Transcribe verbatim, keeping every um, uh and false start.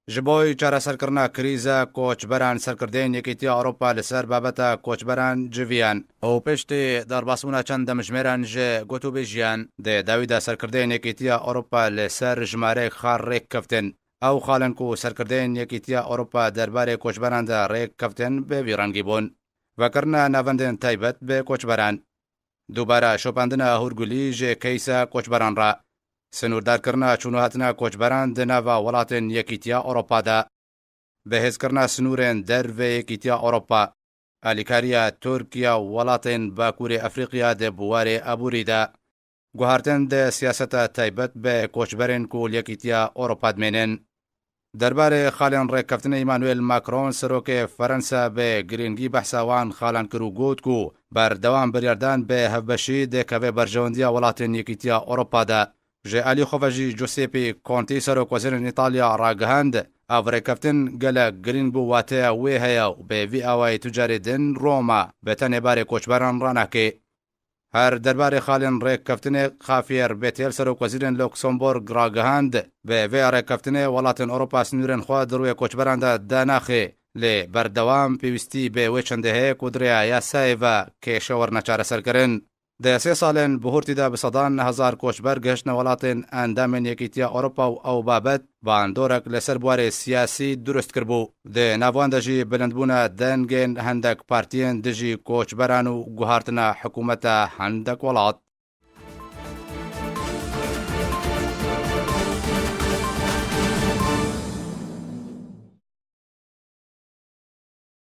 Ji bo çareserkirina krîza koçberan, serkirdeyên Yekîtiya Ewropa li ser babeta koçberan civiyan û piştî derbasbûna çend demjimêran ji gotûbêjiyan, di dawî de serkirdeyên Yekîtiya Ewropa li ser jimareyek xal rêk keftin. Ew xalên ku serkirdeyên Yekîtiya Ewropa derbarê koçberan de rêk keftin, bi vî rengî bûn: vekirina navendên taybet bi koçberan, dubare şopandina hûrgulî ji keysa koçberan re, sinûrdarkirina çûn û hatina koçberan di nava welatên Yekîtiya Ewropa de, bihêzkirina sinûrên dervê Yekîtiya Ewropa, alîkariya Tirkiye û welatên Bakurê Efrîqiya di biwarê aborî de, guhartin di siyaseta taybet bi koçberên ku li Yekîtiya Ewropa dimênin. Derbarê xalên rêkkeftinê, Emmanuel Macron, serokê Ferensa, bi girîngî behsa wan xalan kir û got ku berdewam biryardan bi hevbeşî dikeve berjewendiya welatên Yekîtiya Ewropa de. Ji alî xwe ve jî Giuseppe Conte, serokwezîrên Îtalya, ragihand, ev rêkkeftin gelek girîng bû, wateya wê heye û bi vî awayî tu carê din Roma bi tenê barê koçberan ranake. Her derbarê xalên rêkkeftinê, Javier Bettel, serokwezîrên Luxembourg, ragihand, bi vê rêkkeftinê welatên Ewropa sinûrên xwe di rûyê koçberan de danaxe, lê berdewam pêwîstî bi wê çendê heye ku di rêya yasayê ve kêşe werine çareserkirin. Di sê salên bihurtî de bi sedan hezar koçber gihiştine welatên endamên Yekîtiya Ewropa û ew babet bandorek li ser biwarê siyasî dirust kiribû. Di nav wan de jî bilindbûna dengên hendek partiyên dijî koçberan û guhartina hikûmeta hendek welat.